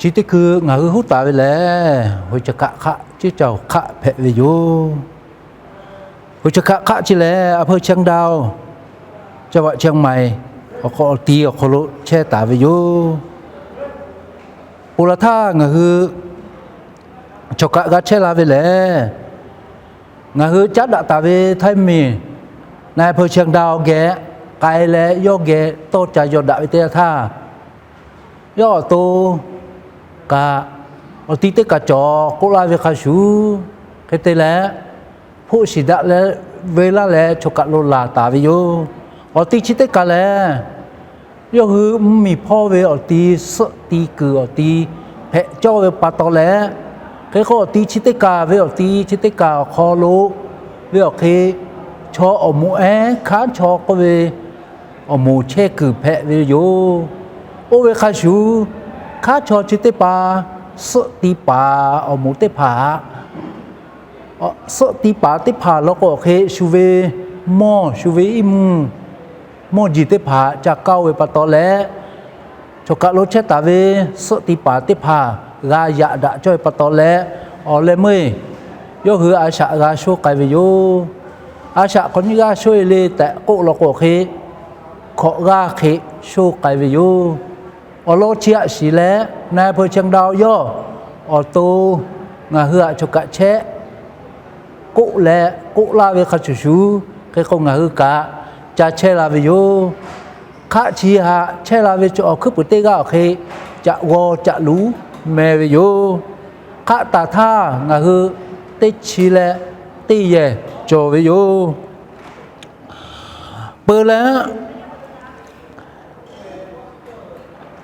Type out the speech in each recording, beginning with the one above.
Chi teˇ hkui ngaˬ hui huˉ taˍ ve lehˬ, หัวเฉียงเข่า hk'aˆ, ceˇ caoˬ hk'aˆ hpehꞈ ve yoˬ. หัวเฉียงเข่า hk'aˆ chi lehˬ, อำเภอเชียงดาว จังหวัดเชียงใหม่ awˬ hk'aw, awˬ ti awˬ hk'aw lo chehˇ taˍ ve yoˬ. Ponˬ laˬ htaˇ ngaˬ hui หัวเฉียงเข่า g'a chehˇ la ve lehˬ, ngaˬ hui caˉ daꞈ taˍ ve ไทยใหม่ นายอำเภอเชียงดาว geh k'ai leh yawˇ geh tawˇ ca yaw daꞈ ve teˇ yanˇ htaˇ, yawˇ awˬ to kaꞈ awˬ ti teˇ kaˬ cawˬ k'oˆ laˇ ve hk'a shuˍ, hk'e te leh hpoˆ shiˍ daꞈ leh ve laˇ leh หัวเฉียงเข่า lo laˬ taˍ ve yoˬ. Awˬ ti chi teˇ kaˬ lehˬ, yawˇ hui mvuhˇmiˬ hpawˇ ve awˬ ti, suhˆ ti kuiˬ awˬ ti hpehꞈ cawˇ ve pa taw leh, hk'e k'o awˬ ti chi teˇ kaˬ ve awˬ ti chi teˇ kaˬ awˬ hk'aw lo ve awˬ hk'e, chaw awˬ moˍ ehˉ hkanˉ chaw k'oˆ ve awˬ moˍ chehˇ kuiˬ hpehꞈ ve yoˬ. Oˇ ve hk'a shuˍ, hkanˉ chaw chi teˇ hpaˍ suhˆ ti paˍ awˬ moˍ teˇ hpaˍ, suhˆ ti paˍ teˇ hpaˍ law k'o awˬ hk'e shu ve mawˇ shu ve iˉ mvuhˇ mawˇ jeˬ teˇ hpaˍ ca kaˇ-oˆ ve pa taw leh, หัวเฉียงเข่า lo chehˇ taˍ ve suhˆ ti paˍ teˇ hpaˍ g'a yaꞈ daꞈ cawˇ ve pa taw leh, awˬ leh meuˇ yawˇ hui a shaꞈ g'a shoˇ k'ai ve yoˬ. A shaꞈ hk'awꞈ nyiˇ g'aˇ shoˇ e le tehꞈ k'oˆ law k'o awˬ hk'e, hkawꞈ g'aˇ hk'e shoˇ k'ai ve yoˬ. Awˬ lawn chi aꞈ shiˍ leh, นายอำเภอเชียงดาว yawˇ awˬ to ngaˬ hui htaꞈ หัวเฉียงเข่า chehˇ k'oˆ leh k'oˆ laˇ ve hk'a shuˍ shuˍ, hk'e k'o ngaˬ hui kaꞈ ca chehˇ la ve yoˬ. Hk'aˆ chi htaꞈ chehˇ la ve chaw awˬ hkuiˉ puiˍ teˇ g'aˇ awˬ hk'e, caꞈ g'aw caꞈ luˉ meh ve yoˬ. Hk'aˆ taˍ htaˇ ngaˬ hui teˇ chi leh teˇ yehˬ cawˬ ve yoˬ. Peuˬ leh,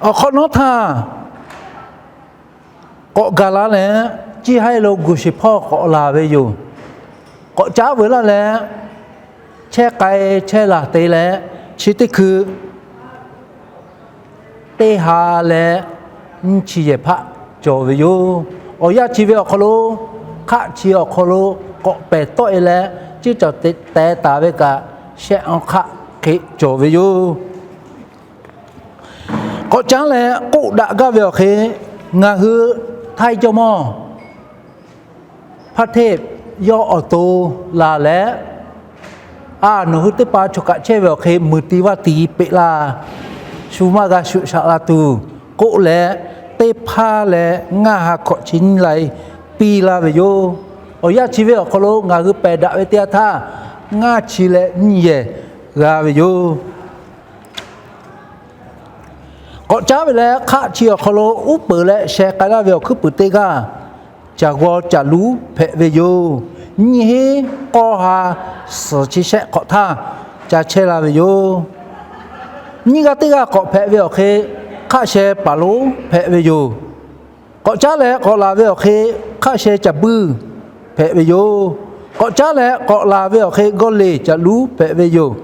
awˬ hk'awꞈ nawˉ htaˇ k'awꞈ gaˬ la leh, ciˇ haiˉ lo guˬ shiˍ hpawˇ k'awꞈ laˬ ve yoˬ. K'awꞈ caˉ veuˬ laˇ leh, chehˇ k'ai chehˇ laˬ te leh, chi teˇ hkui teˇ ha leh nyiˇ chi yehˬ hpaˆ cawˬ ve yoˬ. Awˬ yanˇ chi ve awˬ hk'aw lo, hk'aˆ chi awˬ hk'aw lo k'awꞈ pehˬ tawˆ e leh, ciˇ cawˬ te teh taˍ ve kaꞈ, shehˆ awˬ hk'aˆ hk'e cawˬ ve yoˬ. K'awꞈ caˉ leh k'oˆ daꞈ gaˇ ve awˬ hk'e, ngaˬ hui Htaiˇ jawˇmawˇ พระเทพ yawˇ awˬ to laˬ leh, A, nawˬ hui teˇ hpaˍ หัวเฉียงเข่า chehˇ ve awˬ hk'e muiˬ ti vaˇ ti peꞈ laˇ, shu maˇ g'a shuꞈ shaꞈ la tuˬ k'oˆ leh, teˇ hpaˇ leh ngaˇ ha hkawꞈ chi nyiˇ lai piˇ laˇ ve yoˬ. Awˬ yanˇ chi ve awˬ hk'aw lo ngaˬ hui pehˬ daꞈ ve teˇ yanˇ htaˇ, ngaˇ chi leh nyiˇ yehˬ g'a ve yoˬ. K'awꞈ caˉ ve leh hk'aˆ chi awˬ hk'aw lo uˉ peunˍ leh sheh k'ai laˇ ve awˬ hkuiˉ puiˍ teˇ g'aˇ, caꞈ g'aw caꞈ luˉ hpehꞈ ve yoˬ. Nyiˇ hinˉ k'awˇ ha suhˍ chi shehˆ hk'awꞈ htaˇ ca chehˇ la ve yoˬ. Nyiˇ g'aˇ teˇ g'aˇ k'awꞈ hpehꞈ ve awˬ hk'e, hk'aˆ sheh paˍ lonˉ hpehꞈ ve yoˬ. K'awꞈ caˉ leh k'awꞈ laˬ ve awˬ hk'e, hk'aˆ sheh caˍ buiˇ hpehꞈ ve yoˬ. K'awꞈ caˉ leh k'awꞈ laˬ ve awˬ hk'e, gawˇ leˬ caꞈ luˉ hpehꞈ ve yoˬ.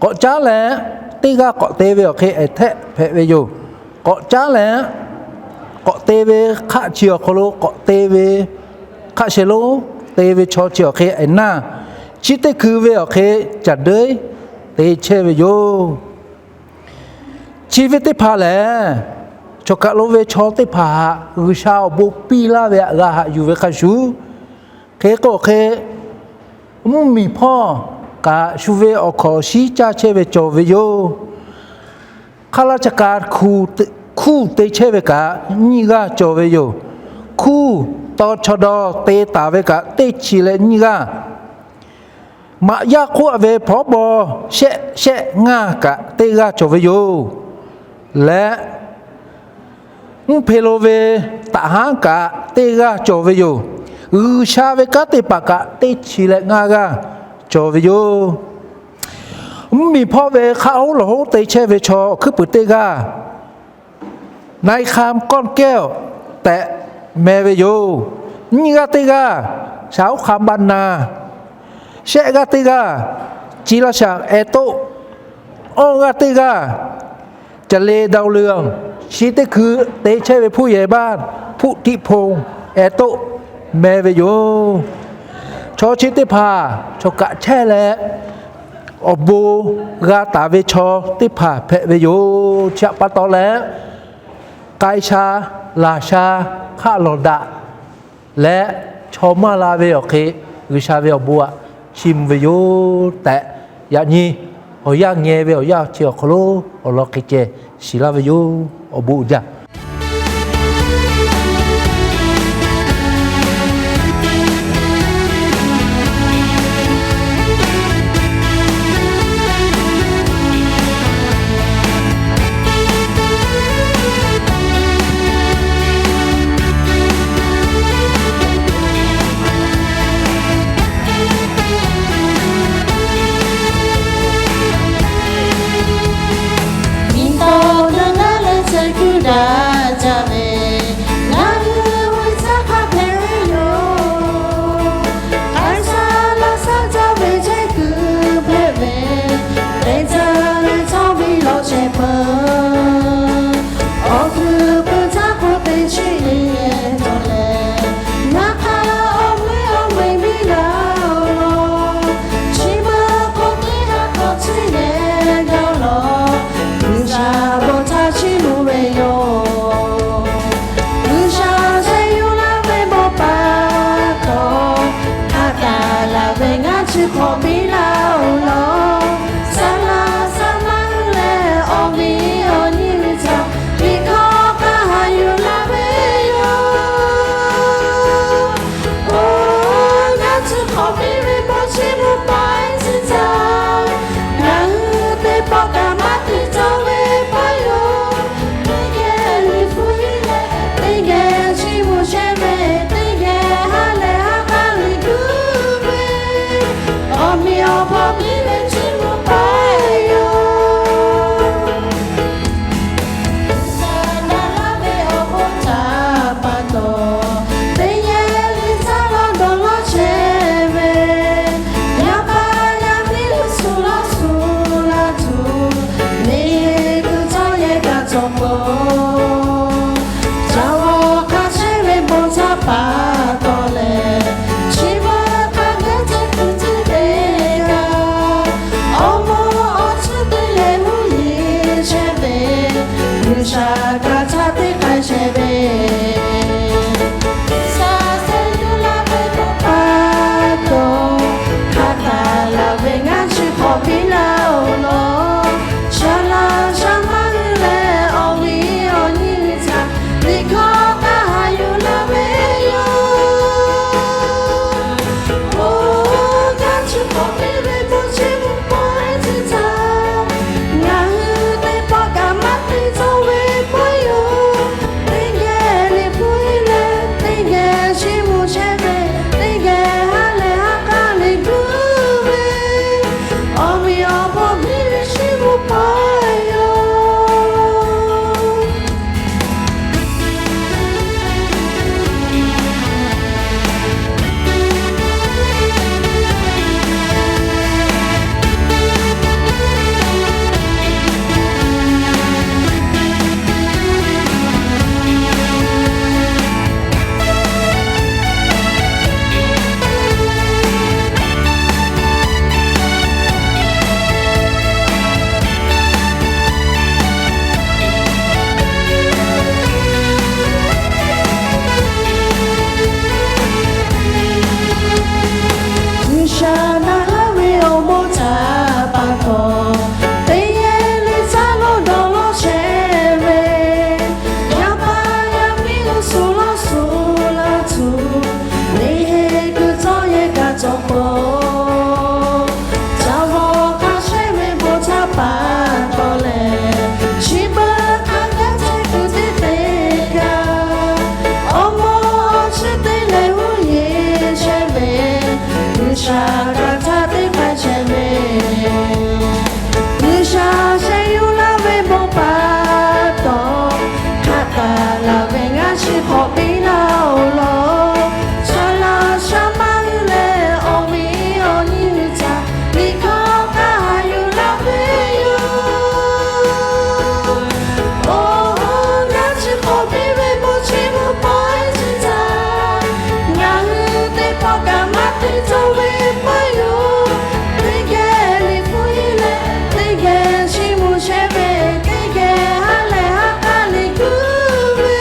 K'awꞈ caˉ leh teˇ g'aˇ k'awꞈ te ve awˬ hk'e, ehˍ htehˆ hpehꞈ ve yoˬ. K'awꞈ caˉ leh k'awꞈ te ve hk'aˆ chi awˬ hk'aw lo k'awꞈ te ve, hk'aˆ sheh lonˉ te ve chaw chi awˬ hk'e, ehˍ naˇ. Chi teˇ hkui ve awˬ hk'e, caˍ deuˉ te chehˇ ve yoˬ. Chi ve teˇ hpaˍ lehˬ, หัวเฉียงเข่า lo ve chaw teˇ hpaˍ htaꞈ G'uiˬsha awˬ bon piˇ laˇ ve htaꞈ g'a haꞈ yuˬ ve hk'a shuˍ, hk'e k'o hk'e, mvuhˇmiˬ hpawˇ kaꞈ shu ve awˬ hkawnˍ awˬ shiˉ caˇ chehˇ ve cawˬ ve yoˬ. Hk'aˇ laˇ ca ka hkuˇ te chehˇ ve kaꞈ nyiˇ g'aˇ cawˬ ve yoˬ. Hkuˇ taw chaw dawˇ te taˍ ve kaꞈ teˇ chi leh nyiˇ g'aˇ, maꞈ yaˇ hk'oˆ a ve hpawˉ baw shehˆ shehˆ ngaˇ kaꞈ teˇ g'aˇ cawˬ ve yoˬ. Leh mvuhˇ hpe lo ve taꞈ haˉ kaꞈ teˇ g'aˇ cawˬ ve yoˬ. G'uiˬsha ve kanˉ te paˍ kaꞈ teˇ chi leh ngaˇ g'aˇ cawˬ ve yoˬ. Mvuhˇmiˬ hpawˇ ve hk'aˆ hoˉ lawˬ hoˉ te chehˇ ve chaw awˬ hkuiˉ puiˍ teˇ g'aˇ, นายคำก้อนแก้ว tehꞈ meh ve yoˬ. Nyiˇ g'aˇ teˇ g'aˇ, shaˍ hoˉ hk'a baˆ na. Shehˆ g'aˇ teˇ g'aˇ, ci laˇ shaˍ eh toˆ. Awˇ g'aˇ teˇ g'aˇ, caˍ le dau le, chi teˇ hkui te chehˇ ve hpuˇ yehˬ baˆ hpuˆ tiˆ hpoˇ eh toˆ meh ve yoˬ. Chaw chi teˇ hpaˍ หัวเฉียงเข่า chehˇ leh, awˬ bon g'a taˍ ve chaw teˇ hpaˍ hpehꞈ ve yoˬ. Chi htaꞈ pa taw leh, k'ai sha laꞈ sha hk'aˆ lawˬ daꞈ leh, chaw maˇ la ve awˬ hk'e G'uiˬsha ve awˬ bon aꞈ chiˇ mvuh ve yoˬ tehꞈ, yaꞈ nyi awˬ yanˇ ngeh ve awˬ yanˇ chi awˬ hk'aw lo awˬ lawn hk'e ceh shiˍ laˇ ve yoˬ. Awˬ bon uiˍ jaˇ. Nyi taw na ngaˇ leh ceh kuˇ daꞈ jaˇ ve, ngaˬ hui ve tcuh hk'a hpehꞈ ve yoˬ. K'ai sha laˇ sha jaˇ ve chehˇ kuiˬ hpehꞈ ve, te tcuh leh chaw ve lawˬ chehˇ peuˬ. Awˬ hkuiˉ puiˉ caˇ k'oˆ te chi ve tawˇ leh, ngaˬ hk'a awˬ mui awˬ mui miˇ laˇ-oˬ law. Chi beuꞈ k'oˆ teˇ ha k'awꞈ chi yehˬ gaˬ law, G'uiˬsha bon htaꞈ chiˇ mvuh ve yoˬ. G'uiˬsha sheh yuˬ laˇ ve bon pa taw, hk'a taˍ laˬ ve ngaˬ chi hk'awꞈ piˇ laˇ-oˬ law. Saˍ laˍ saˍ maˇ leh awˬ viˉ awˬ nyi ve htaꞈ liꞈ hkawˇ k'aˇ haˍ yuˬ laˇ ve yoˬ. Oˬ, ngaˬ chi hk'awꞈ piˇ ve bon chi bon pa-e chi htaꞈ ngaˬ hui teˇ pawˆ kaꞈ maˇ te cawˇ ve pa yoˬ. Teˇ geh liꞈ hpu hiˉ leh, teˇ geh chiˇ mvuh chehˇ ve, teˇ geh ha lehˬ ha k'aˇ liꞈ guˇ ve, awˬ meꞈ awˬ hpawˇ piˇ ve chi bon pa yoˬ. Saˍ laˍ laˇ ve awˬ bon htaꞈ pa taw, teˇ yehˬ liꞈ htaˇ lawˇ dawˬ lawˇ chehˇ ve, yaˇ paˍ yaˇ miˇ shu lawˇ shu laˇ tuˬ, miˬ guiˬ tawˇ yehˬ kaꞈ cawˬ peuˬ. Caˇ lawˬ hk'a chehˇ ve bon htaꞈ pa taw leh, chi beuꞈ hk'a geh teˇ hkui teˇ te kaꞈ, awˬ moˍ awˬ tcuhˉ teˇ leh huˉ yeˬ chehˇ ve, G'uiˬsha kaꞈ htaˇ teˇ k'ai chehˇ ve, G'uiˬsha sheh yuˬ laˇ ve bon pa taw, hk'a taˍ laˬ ve ngaˬ chi hk'awꞈ piˇ laˇ-oˬ law. Saˍ laˍ saˍ maˇ leh awˬ viˉ awˬ nyi htaꞈ liꞈ hkawˇ k'aˇ haˍ yuˬ laˇ ve yoˬ. Oˬ, ngaˬ chi hk'awꞈ piˇ ve bon chi bon pa-e chi htaꞈ ngaˬ hui teˇ pawˆ kaꞈ maˇ te cawˇ ve pa yoˬ. Teˇ geh liꞈ hpu hiˉ leh, teˇ geh chiˇ mvuh chehˇ ve, teˇ geh ha lehˬ ha k'aˇ liꞈ guˇ ve, awˬ meꞈ awˬ hpawˇ piˇ ve chi bon pa yoˬ. G'uiˬsha na laˇ ve awˬ bon htaꞈ pa taw, teˇ yehˬ liꞈ htaˇ lawˇ dawˬ lawˇ chehˇ ve, yaˇ paˍ yaˇ miˇ shu lawˇ shu laˇ tuˬ, miˬ guiˬ tawˇ yehˬ kaꞈ cawˬ peuˬ. Caˇ lawˬ hk'a chehˇ ve bon htaꞈ pa taw leh, chi beuꞈ hk'a geh teˇ hkui teˇ te kaꞈ, awˬ moˍ awˬ tcuhˉ teˇ leh huˉ yeˬ chehˇ ve, G'uiˬsha kaꞈ htaˇ teˇ k'ai chehˇ ve, G'uiˬsha sheh yuˬ laˇ ve bon pa taw, hk'a taˍ laˬ ve ngaˬ chi hk'awꞈ piˇ laˇ-oˬ law. Saˍ laˍ saˍ maˇ leh awˬ viˉ awˬ nyi htaꞈ liꞈ hkawˇ k'aˇ haˍ yuˬ laˇ ve yoˬ. Oˬ, ngaˬ chi hk'awꞈ piˇ ve bon chi bon pa-e chi htaꞈ ngaˬ hui teˇ pawˆ kaꞈ maˇ te cawˇ ve pa yoˬ. Teˇ geh liꞈ hpu hiˉ leh, teˇ geh chiˇ mvuh chehˇ ve, teˇ geh ha lehˬ ha k'aˇ liꞈ guˇ ve,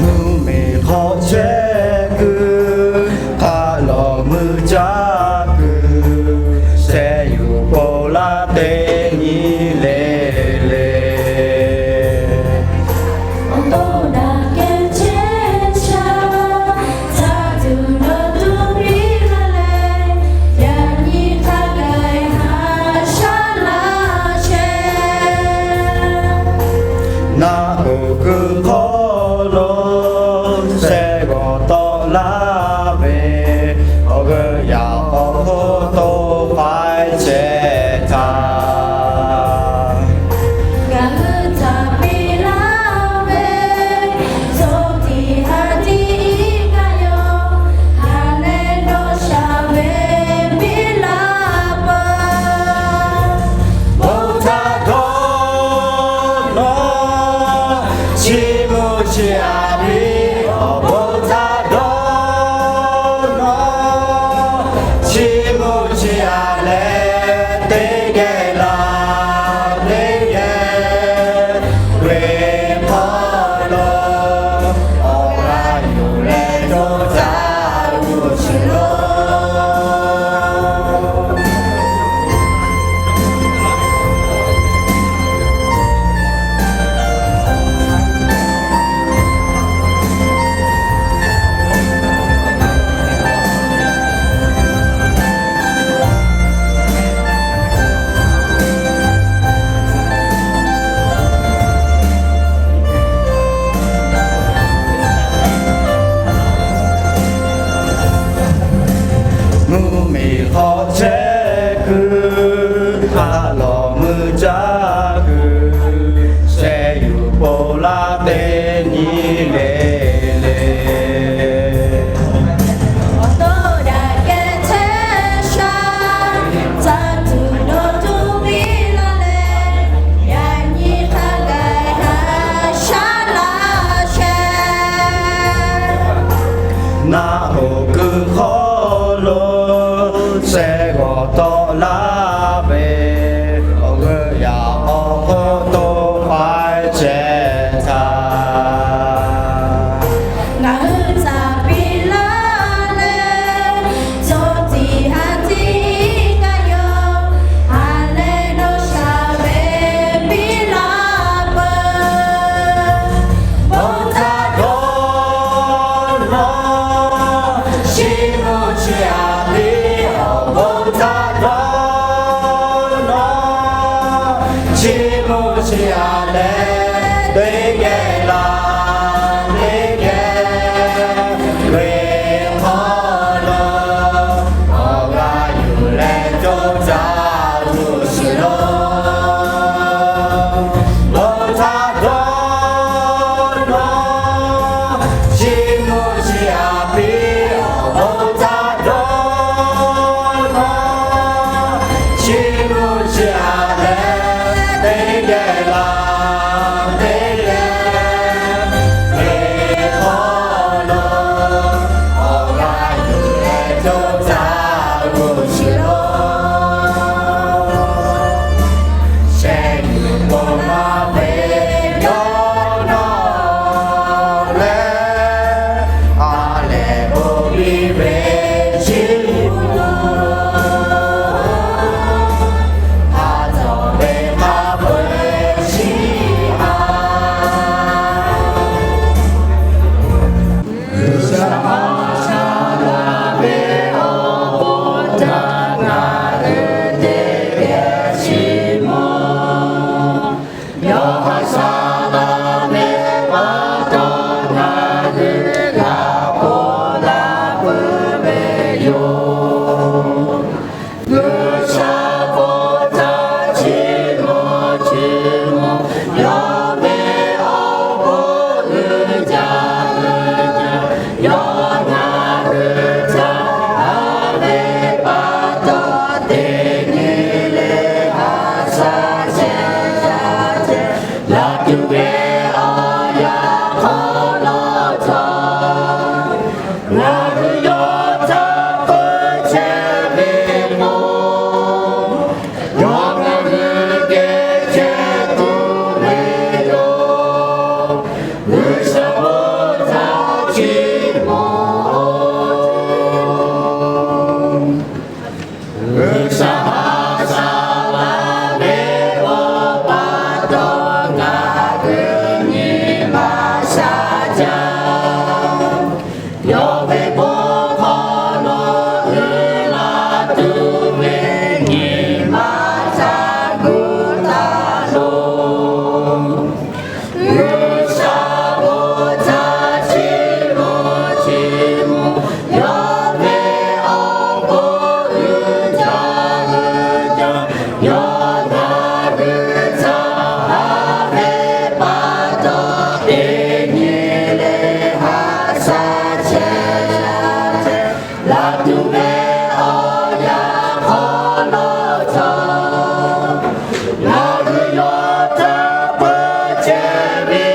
Mvuhˇmiˬ hk'aw chehˇ kuiˬ, hk'a lawˬ mui caˇ kuiˬ, sheh yuˬ po laˇ teˇ nyi le le. Awˬ to daꞈ kehˬ chehˇ shaˍ, tcuh tuˬ nawˬ tuˬ piˇ laˇ leh, yaꞈ nyi hk'a gaˬ haꞈ shaˉ laˇ chehˇ. Naˆ hoꞈ kuiˬ hk'aw lo sheh g'awˬ tawˆ laˇ ve, awˬ g'euˆ yaꞈ k'aw hk'oˆ to k'ai chehˇ htaˇ, ngaˬ hui htaꞈ piˇ laˇ ve, co tiꞈ ha tiꞈ iˉ kaˆ yaw, ha leh dawˇ sha ve piˇ laˇ paˍ. Bon htaꞈ dawˇ nawˬ, chi mvuhˇ chi aꞈ ve, awˬ bon htaꞈ dawˇ nawˬ, chi mvuhˇ chi aꞈ leh teˇ geh laˬ teˇ geh ve hpawˇ lo, awˬ g'a yuˬ leh dawˇ caˇ tuˬ chi lo. chehˇ htaˇ, ngaˬ hui caˍ piˇ laˇ leh, chaw tiꞈ ha tiꞈ kaꞈ yawˇ ha lehˬ dawˇ sha ve piˇ laˇ peuˬ. Bon htaꞈ dawˇ nawˉ, chiˇ mvuh chiˇ aꞈ piˇ-oˬ. Bon htaꞈ dawˇ nawˉ, chiˇ mvuh chiˇ aꞈ leh, teˇ geh laˬ teˇ geh, Hkriꞈ hk'aw lo awˬ g'a yuˬ leh co caˇ tuˬ shiˍ loˬ. Bon htaꞈ dawˇ nawˉ, chiˇ mvuh chiˇ aꞈ piˇ-oˬ. Bon htaꞈ dawˇ nawˉ, chiˇ mvuh chiˇ aꞈ leh, teˇ geh laˬ teˇ geh, Hkriꞈ hk'aw lo awˬ g'a yuˬ leh co caˇ tuˬ shiˍ loˬ. Shehˍ yuˬ bon maˇ ve yawˇ nawˬ lehˬ, ha lehˬ bon biˇ ve chi yoˬ. Ha cawˬ ve hk'a peu-eˬ chiˇ aꞈ. G'uiˬsha ha sha laˇ ve awˬ bon htaꞈ ngaˬ hui teˇ geh chiˇ mvuh. Yawˇ ha sha laˇ ve pa taw, ngaˬ hui g'a k'oˆ laˇ peuˬ ve yoˬ. G'uiˬsha bon htaꞈ chiˇ mvuh chiˇ mvuh, yawˇ ve awˬ bon uiˍ jaˇ uiˍ jaˇ, yawˇ ngaˬ hui htaꞈ haꞈ ve pa taw, teˇ nyi le ha sha chehˇ sha chehˇ laˇ tuˬ ve awˬ yanˇ hk'aw lo cawˬ. Ngaˬ hui yawˇ htaꞈ peuˬ chehˇ ve k'o, yawˇ ngaˬ hui geh chehˇ tuˬ ve yoˬ. G'uiˬsha bon htaꞈ chiˇ mvuh-oˬ. G'uiˬsha ha sha laˇ ve awˬ pa taw, ngaˬ hui nyi ma sha jaˇ. Yawˇ ve bon hk'aw lo uiˍ la tuˬ ve nyi ma htaꞈ gu taˍ loˬ. G'uiˬsha bon htaꞈ chiˇ mvuh chiˇ mvuh, yawˇ ve awˬ bon uiˍ jaˇ uiˍ jaˇ, yawˇ ngaˬ hui htaꞈ haꞈ ve pa taw, teˇ nyi le ha sha chehˇ sha chehˇ laˇ tuˬ ve awˬ yanˇ hk'aw lo cawˬ. Ngaˬ hui yawˇ htaꞈ peuˬ chehˇ ve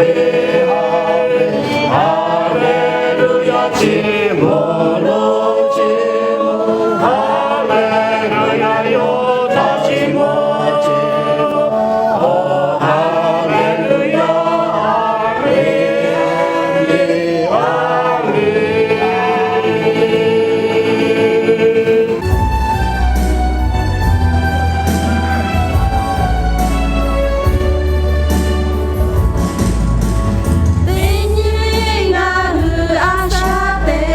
Teˇ nyi ve ngaˬ hui a shaꞈ teꞈ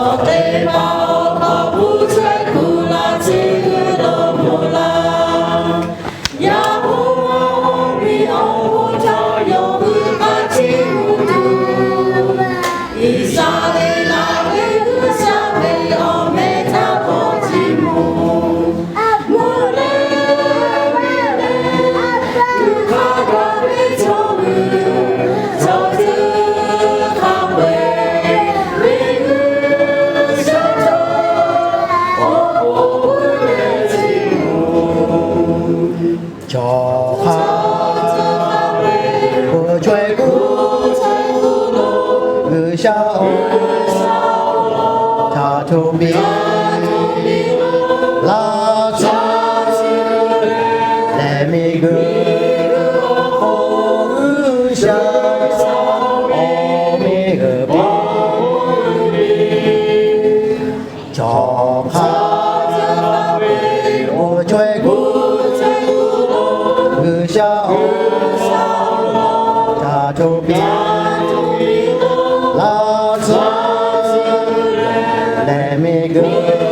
Awˬ teˇ hpaˍ awˬ hk'aw lo chaweh kuˬ la tcuh lo moˍ laˇ. Yaˇ hu awˬ miˇ awˬ bon htaꞈ yawˇ hui k'aˇ tiˉ uˉ tuˬ, Iˉsaˍreˍlaˆ ve G'uiˬsha ve awˬ meh htaꞈ k'awꞈ tiˇ mvuh. Mvuhˇ leh mvuhˇ leh, G'uiˬsha gaˬ ve chaw hui, chaw ceuˬ hk'a peu-eˬ ve G'uiˬsha htaꞈ awˬ bon uˉ leh tiˇ mvuh. Chaw hk'a peu-eˬ chaweh kuˬ lo G'uiˬsha awˬ htaꞈ hto piˇ laˇ tcuh leh, miˬguiˬ hk'oˆ G'uiˬsha awˬ miˇ g'uiˬ piˇ. Chaw hk'a peu-eˬ chaweh kuˬ G'uiˬsha awˬ htaꞈ hto piˇ laˇ tcuh leh, miˬguiˬ